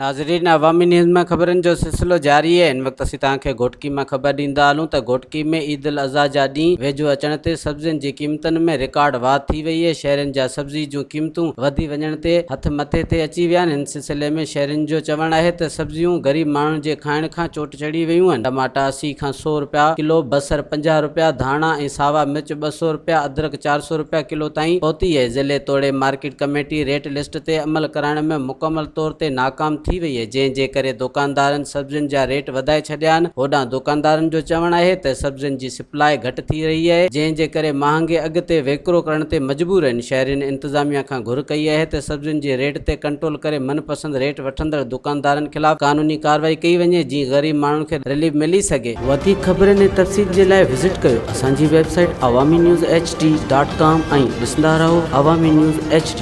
ناظرين عوامي نيوز ۾ خبرن جو سلسلو جاري آهي. هن وقت اسين توهان کي گهوٽڪي مان خبر ڏيندا هلون ته گهوٽڪي ۾ عيد الاضحيٰ جا ڏينهن ويجهو اچڻ تي سبزين جي قيمتن ۾ رڪارڊ واڌ ٿي وئي آهي. شهرين جا سبزي جون قيمتون وڌي وڃڻ تي هٿ مٿي تي اچي ويا آهن. هن سلسلي ۾ شهرين جو چوڻ آهي ته سبزيون غريب ماڻهن جي کائڻ کان چوٽ چڙهي ويون آهن. ٽماٽا 80 کان 100 رپيا ڪلو، بصر 50 رپيا، ڌاڻا ۽ ساوا مرچ 200 رپيا، ادرڪ 400 رپيا ڪلو تائين پهتي آهي. ضلعي توڙي مارڪيٽ ڪميٽي ريٽ لسٽ تي عمل ڪرائڻ ۾ مڪمل طور تي ناڪام ٿي وئي آهي، جنهن جي ڪري دوڪاندارن سبزين جا ريٽ وڌائي ڇڏيا آهن. هوڏانهن دوڪاندارن جو چوڻ آهي ته سبزين جي سپلاء گهٽ ٿي رهي آهي، جنهن جي ڪري مهانگي اگهه تي وڪرو ڪرڻ تي مجبور آهن. شهرين انتظاميا کان گهر ڪئي آهي ته سبزين جي ريٽ تي ڪنٽرول ڪري من پسند ريٽ وٺندڙ دوڪاندارن خلاف قانوني ڪارروائي ڪئي وڃي، جيئن غريب ماڻهن کي رليف ملي سگهي. وڌيڪ خبرن ۽ تفصيل جي لاء وزٽ ڪيو اسان جي website Awami news H D dot com ۽ ڏسندا رهو عوامي نيوز ايڇ ڊي.